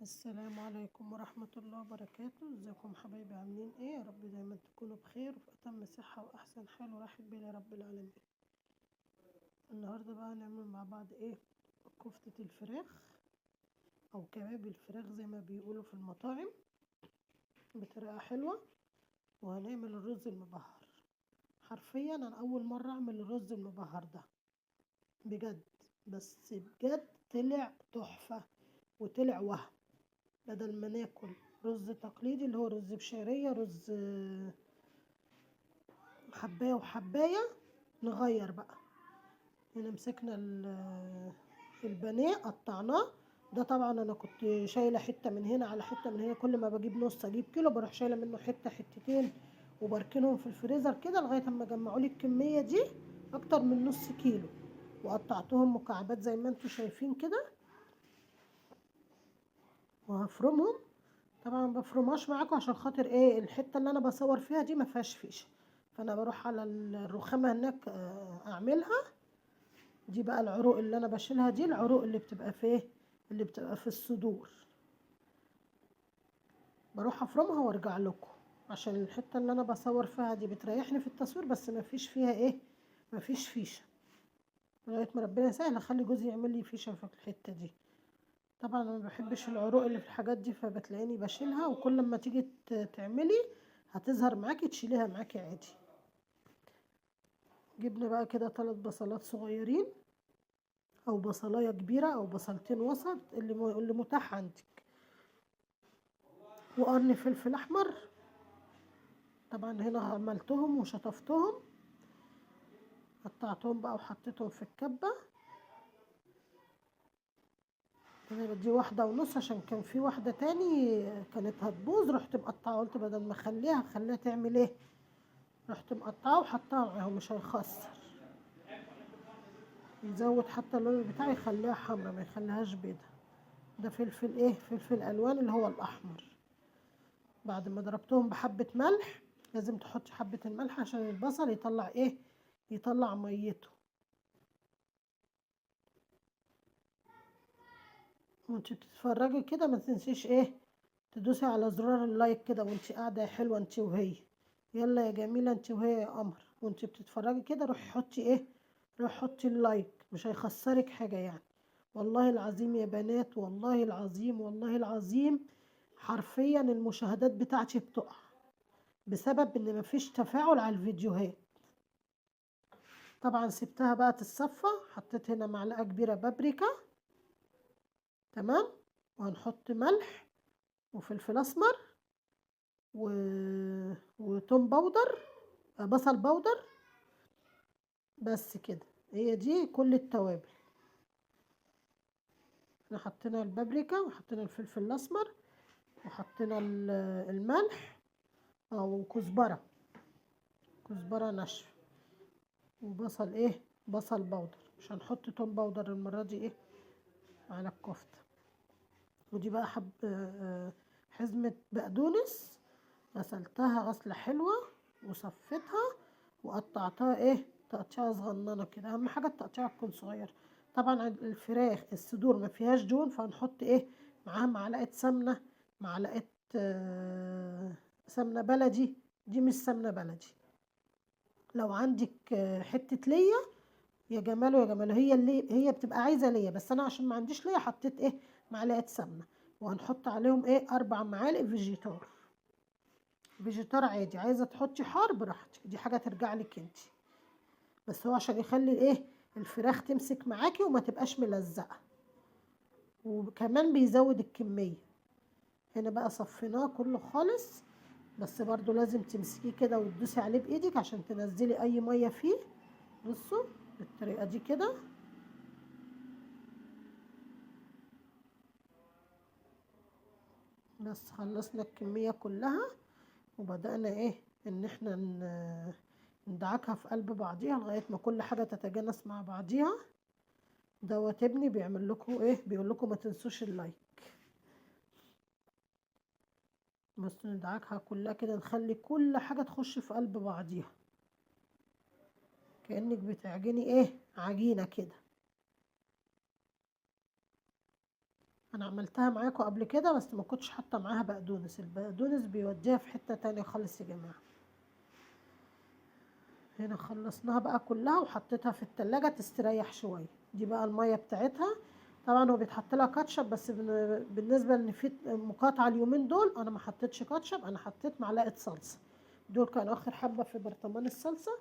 السلام عليكم ورحمة الله وبركاته. ازيكم حبايبي؟ عاملين ايه؟ يا رب دايما تكونوا بخير وفي اتم صحة واحسن حال وراحة بال يا رب العالمين. النهاردة بقى هنعمل مع بعض ايه؟ كفتة الفراخ او كباب الفراخ زي ما بيقولوا في المطاعم بطريقة حلوة، وهنعمل الرز المبهر. حرفيا انا اول مرة اعمل الرز المبهر ده بجد، بس بجد طلع تحفة وطلع وهم. بدل ما ناكل رز تقليدي اللي هو رز بشعرية، رز حباية وحباية، نغير بقى. هنا مسكنا البانيه قطعناه. ده طبعا انا كنت شايله حتة من هنا على حتة من هنا، كل ما بجيب نص اجيب كيلو بروح شايله منه حتة حتتين وبركنهم في الفريزر كده لغاية اما جمعوا لي الكمية دي اكتر من نص كيلو، وقطعتهم مكعبات زي ما انتم شايفين كده وهفرمهم. طبعا ما بفرمهاش معاكم عشان خاطر ايه؟ الحتة اللي انا بصور فيها دي ما فيهاش فيشه، فانا بروح على الرخامه هناك اعملها. دي بقى العروق اللي انا بشيلها، دي العروق اللي بتبقى في اللي بتبقى في الصدور، بروح افرمها وارجع لكم عشان الحتة اللي انا بصور فيها دي بتريحني في التصوير، بس ما فيش فيها ايه؟ ما فيش فيشه لغاية ما ربنا يسهل اخلي جوزي يعمل لي فيشه في الحتة دي. طبعا انا ما بحبش العروق اللي في الحاجات دي، فبتلاقيني بشيلها، وكل ما تيجي تعملي هتظهر معاكي تشيليها معاكي عادي. جبنا بقى كده 3 بصلات صغيرين او بصلايه كبيرة او بصلتين وسط اللي متاح عندك، وقرن فلفل احمر. طبعا هنا عملتهم وشطفتهم، قطعتهم بقى وحطيتهم في الكبه. انا بدي 1.5 عشان كان في واحدة تاني كانت هتبوظ، رحت مقطعه، قلت بدل ما اخليها خليها تعمل ايه، رحت مقطعه وحطها معاهم مش هيخسر، يزود حتى اللون بتاعي يخليها حمرا ما يخليهاش بيضة. ده فلفل ايه؟ فلفل الوان اللي هو الاحمر. بعد ما ضربتهم بحبه ملح، لازم تحطي حبه الملح عشان البصل يطلع ايه؟ يطلع ميته. وانت بتتفرجي كده ما تنسيش ايه؟ تدوسي على زرار اللايك كده وانت قاعدة يا حلوة انت وهي. يلا يا جميلة انت وهي يا قمر، وانت بتتفرجي كده روحي حطي ايه؟ روحي حطي اللايك، مش هيخسرك حاجة يعني. والله العظيم يا بنات، والله العظيم، والله العظيم حرفيا المشاهدات بتاعتي بتقع بسبب ان مفيش تفاعل على الفيديوهات. طبعا سبتها بقى تتصفى، حطيت هنا معلقه كبيرة بابريكا، تمام، وهنحط ملح وفلفل اسمر وتوم powder، بصل powder، بس كده. هي دي كل التوابل. احنا حطينا البابريكا وحطينا الفلفل الاسمر وحطينا الملح او كزبره، كزبره ناشفة، وبصل ايه؟ بصل powder. مش هنحط توم powder المرة دي ايه على الكفتة. ودي بقى حزمه بقدونس، غسلتها غسله حلوة وصفيتها وقطعتها ايه؟ تقطيعه صغننه كده. اهم حاجة التقطيعه تكون صغيرة. طبعا الفراخ الصدور ما فيهاش دهون، فهنحط ايه معاها؟ معلقه سمنه، معلقه سمنه بلدي. دي مش سمنه بلدي، لو عندك حتة ليا يا جماله يا جماله، هي اللي هي بتبقى عايزه ليا، بس انا عشان ما عنديش ليا حطيت ايه؟ معلقه سمنه. وهنحط عليهم ايه؟ 4 معالق فيجيتار، فيجيتار عادي. عايزه تحطي حار براحتك، دي حاجة ترجع لك انت، بس هو عشان يخلي الايه؟ الفراخ تمسك معاكي وما تبقاش ملزقه، وكمان بيزود الكمية. هنا بقى صفيناه كله خالص، بس برضو لازم تمسكيه كده وتدوسي عليه بايدك عشان تنزلي اي مية فيه. بصوا بالطريقة دي كده. بس خلصنا الكمية كلها، وبدأنا ايه؟ ان احنا ندعكها في قلب بعضيها لغاية ما كل حاجة تتجانس مع بعضيها. دوت ابني بيعمل لكم ايه؟ بيقول لكم ما تنسوش اللايك. بس ندعكها كلها كده، نخلي كل حاجة تخش في قلب بعضيها، كأنك بتعجني ايه؟ عجينة كده. انا عملتها معاكم قبل كده بس ما كنتش حاطه معاها بقدونس. البقدونس بيوديها في حتة تانية خالص يا جماعة. هنا خلصناها بقى كلها وحطيتها في التلاجة تستريح شوية. دي بقى المية بتاعتها. طبعا هو بيتحط لها كاتشب، بس بالنسبة ان في مقاطعه اليومين دول انا ما حطيتش كاتشب، انا حطيت معلقه صلصه. دول كانوا اخر حبه في برطمان الصلصه.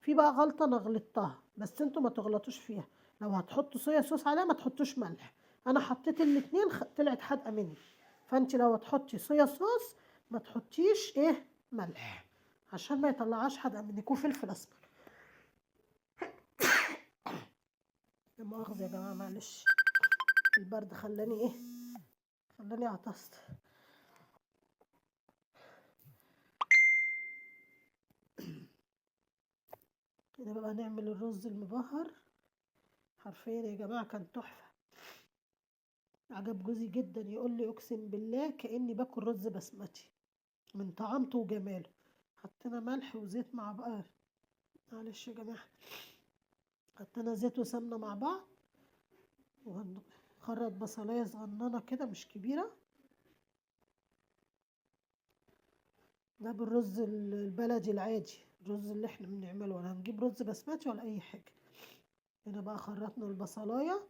في بقى غلطه انا غلطتها بس انتوا ما تغلطوش فيها، لو هتحطوا صويا صوص عليها ما تحطوش ملح. انا حطيت الاتنين طلعت حادقه مني. فانت لو هتحطي صويا صوص ما تحطيش ايه ملح عشان ما يطلعهاش حادقه منك، وفلفل اسمر. لا مؤاخذة يا جماعة، معلش البرد خلاني ايه، خلاني عطست. كده بقى نعمل الرز المبهر. حرفيا يا جماعة كان تحفة، عجب جوزي جدا، يقول لي اقسم بالله كاني باكل رز بسمتي من طعامته وجماله. حطينا ملح وزيت مع بعض، معلش يا جماعة، حطينا زيت وسمنه مع بعض، وهنخرط بصلايه صغننه كده مش كبيرة. ده بالرز البلدي العادي، الرز اللي احنا بنعمله، ولا هنجيب رز بسمتي ولا اي حاجة. هنا بقى خرطنا البصلايه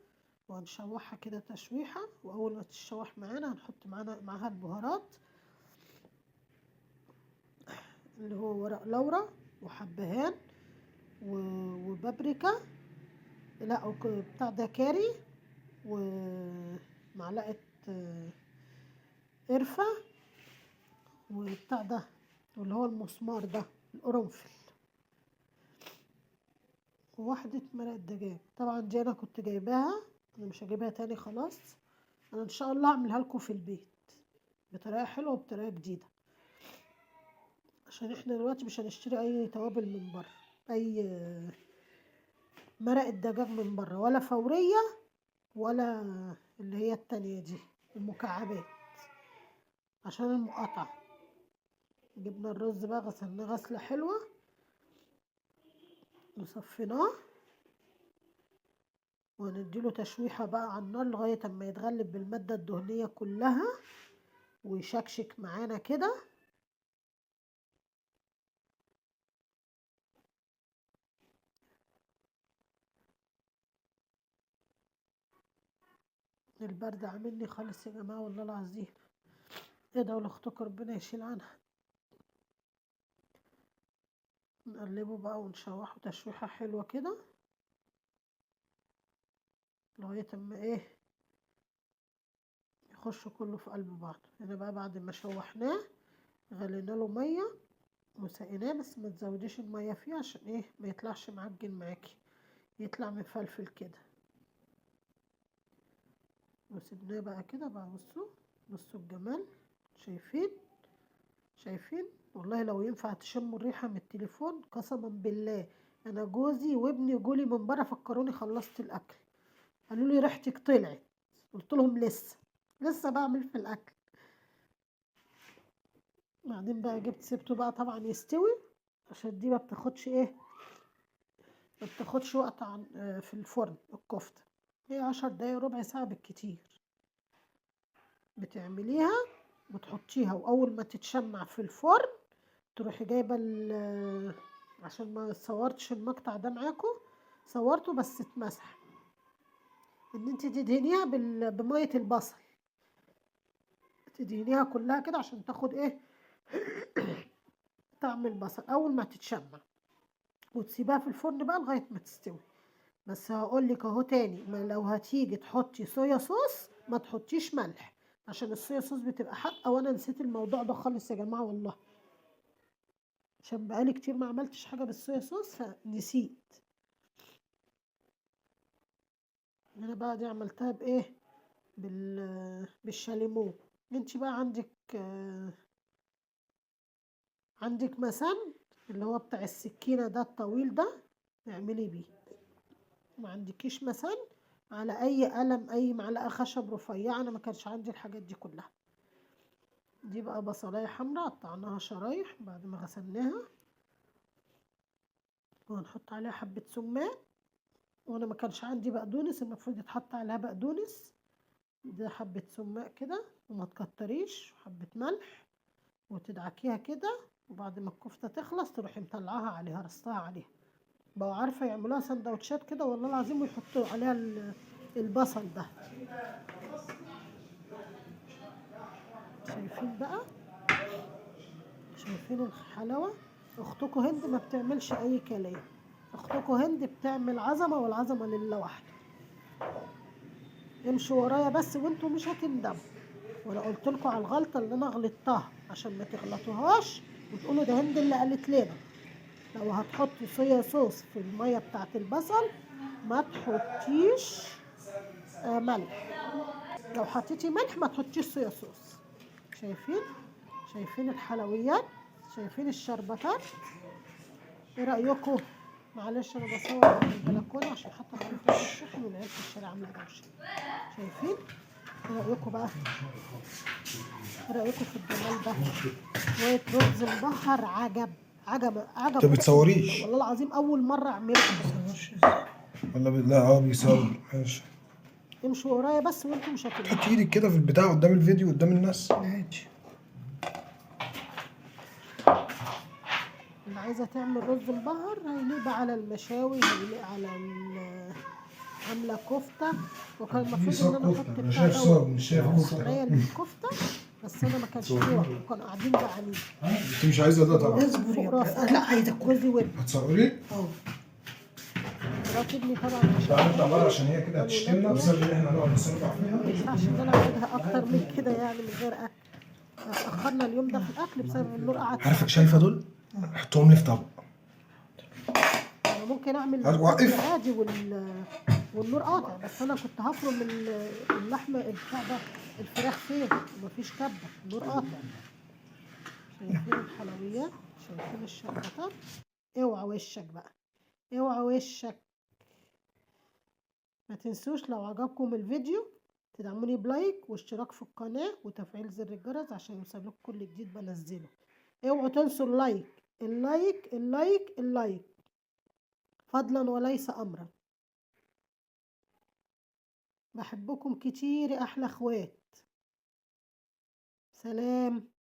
وهنشوحها كده تشويحه، واول ما تتشوح معانا هنحط معاها البهارات اللي هو ورق لورا وحبهان وبابريكا، لا بتاع ده كاري، ومعلقة قرفه، وبتاع ده واللي هو المسمار ده القرنفل، وواحدة مرقة دجاج. طبعا دي انا كنت جايباها، انا مش هجيبها تاني خلاص. انا ان شاء الله هعملها لكم في البيت بطريقة حلوة وبطريقة جديدة، عشان احنا دلوقتي مش هنشتري اي توابل من بره، اي مرقة دجاج من بره، ولا فورية ولا اللي هي التانية دي المكعبات عشان المقاطعة. جبنا الرز بقى غسلناه غسلة حلوة وصفيناه، وهنديله تشويحة بقى على النار لغاية اما يتغلب بالمادة الدهنية كلها ويشكشك معانا كده. البرد عاملني خالص يا جماعة والله العظيم. ادعوا لاختكم ربنا يشيل عنها. نقلبه بقى ونشوحه تشويحة حلوة كده لغاية اما ايه يخش كله في قلب بعضه. هنا بقى بعد ما شوحناه غلينا له مية وسقيناه، بس ما تزوديش المية فيه عشان ايه ما يطلعش معجن معاكي، يطلع مفلفل كده. وسيبناه بقى كده بقى. بصوا بصوا الجمال، شايفين شايفين؟ والله لو ينفع تشموا الريحة من التليفون قسما بالله. انا جوزي وابني جولي من بره فكروني خلصت الاكل، قالوا لي ريحتك طلعت، قلت لهم لسه لسه بعمل في الاكل. بعدين بقى جبت سبته بقى طبعا يستوي، عشان دي ما بتاخدش ايه، ما بتاخدش وقت عن في الفرن. الكفتة هي 10 دقايق ربع ساعة بالكتير بتعمليها وتحطيها، واول ما تتشمع في الفرن تروحي جايبه عشان ما صورتش المقطع ده معاكم، صورته بس اتمسح، ان انت تدهنيها بميه البصل، تدهنيها كلها كده عشان تاخد ايه طعم البصل اول ما تتشمع، وتسيبها في الفرن بقى لغاية ما تستوي. بس هقول لك اهو تاني، ما لو هتيجي تحطي صويا صوص ما تحطيش ملح عشان الصويا صوص بتبقى حادقه، وانا نسيت الموضوع ده خالص يا جماعة والله، عشان بقالي كتير ما عملتش حاجة بالصويا صوص فنسيت. انا بقى دي عملتها بايه، بالشاليمو. انت بقى عندك مثلا اللي هو بتاع السكينة ده الطويل ده اعملي بيه، ما عندكيش مثلا على اي قلم اي معلقه خشب رفيعة، انا ما كانش عندي الحاجات دي كلها. دي بقى بصلايه حمراء قطعناها شرايح بعد ما غسلناها، وهنحط عليها حبه سماق، وانا ما كانش عندي بقدونس، المفروض يتحط عليها بقدونس، ده حبة سماق كده وما تكتريش، حبة ملح، وتدعكيها كده، وبعد ما الكفتة تخلص تروحي مطلعاها عليها، رصاها عليها. بقوا عارفة يعملوها سندوتشات كده والله العظيم، ويحطوا عليها البصل ده. شايفين بقى؟ شايفين الحلاوة؟ اختكم هند ما بتعملش اي كلام، اختكم هند بتعمل عظمة، والعظمة لله وحده. امشوا ورايا بس وانتوا مش هتندموا. وانا قلت لكم على الغلطة اللي انا غلطتها عشان ما تغلطوهاش وتقولوا ده هند اللي قالت لنا. لو هتحطي صويا صوص في المية بتاعت البصل ما تحطيش ملح. لو حطيتي ملح ما تحطيش صويا صوص. شايفين؟ شايفين الحلويات؟ شايفين الشربتات؟ ايه رأيكم؟ معلش انا بصور من البلكونه عشان حاطه التليفون في الشحن والعيال في الشارع عامله دوشه. شايفين؟ ايه رأيكم بقى؟ ايه رأيكم في الجمال ده؟ شوية رز مبهر، عجب عجب عجب. انت بتصوريش؟ والله العظيم اول مرة اعمله. ولا لا بيصور. ماشي. امشوا ورايا بس وانتم مش هتندموا. تحط ايدك كده في البتاع قدام الفيديو قدام الناس. عادي. اللي عايزه تعمل رز مبهر هيليق بقى على المشاوي، هيليق على عامله كفته. وكان المفروض ان انا احط انا بتاع شايف دوت صاج مش شايف كفته. صينية للكفته، بس انا ما كانش فيه وقت، كانوا قاعدين جعانين. انت مش عايزه ده طبعا. اصبر يا فوق راسك. لا عايزه اكل. جوزي وابني. هتصوري؟ اه. مرات ابني طبعا عشان تعالى نطلع بره عشان هي كده هتشتمنا بسبب ان احنا هنقعد نسرع فيها. ما ينفعش ان انا اقعدها اكتر من كده يعني من غير اكل. اتاخرنا اليوم ده في الاكل بسبب النور قعد. عارفه شايفه دول؟ حطهم لي في طبق. انا ممكن اعمل هتوقف. عادي والنور قاطع، بس انا كنت هفرم اللحمة بتاع ده الفراخ فين؟ ومفيش كبه، النور قاطع. شايفين الحلويات؟ شايفين الشربات؟ اوعى وشك بقى، اوعى وشك. ما تنسوش لو عجبكم الفيديو تدعموني ب like واشتراك في القناة وتفعيل زر الجرس عشان يوصلكم كل جديد بنزله. اوعوا تنسوا ال like ال like ال like ال like، فضلا وليس امرا. بحبكم كتير يا احلى اخوات. سلام.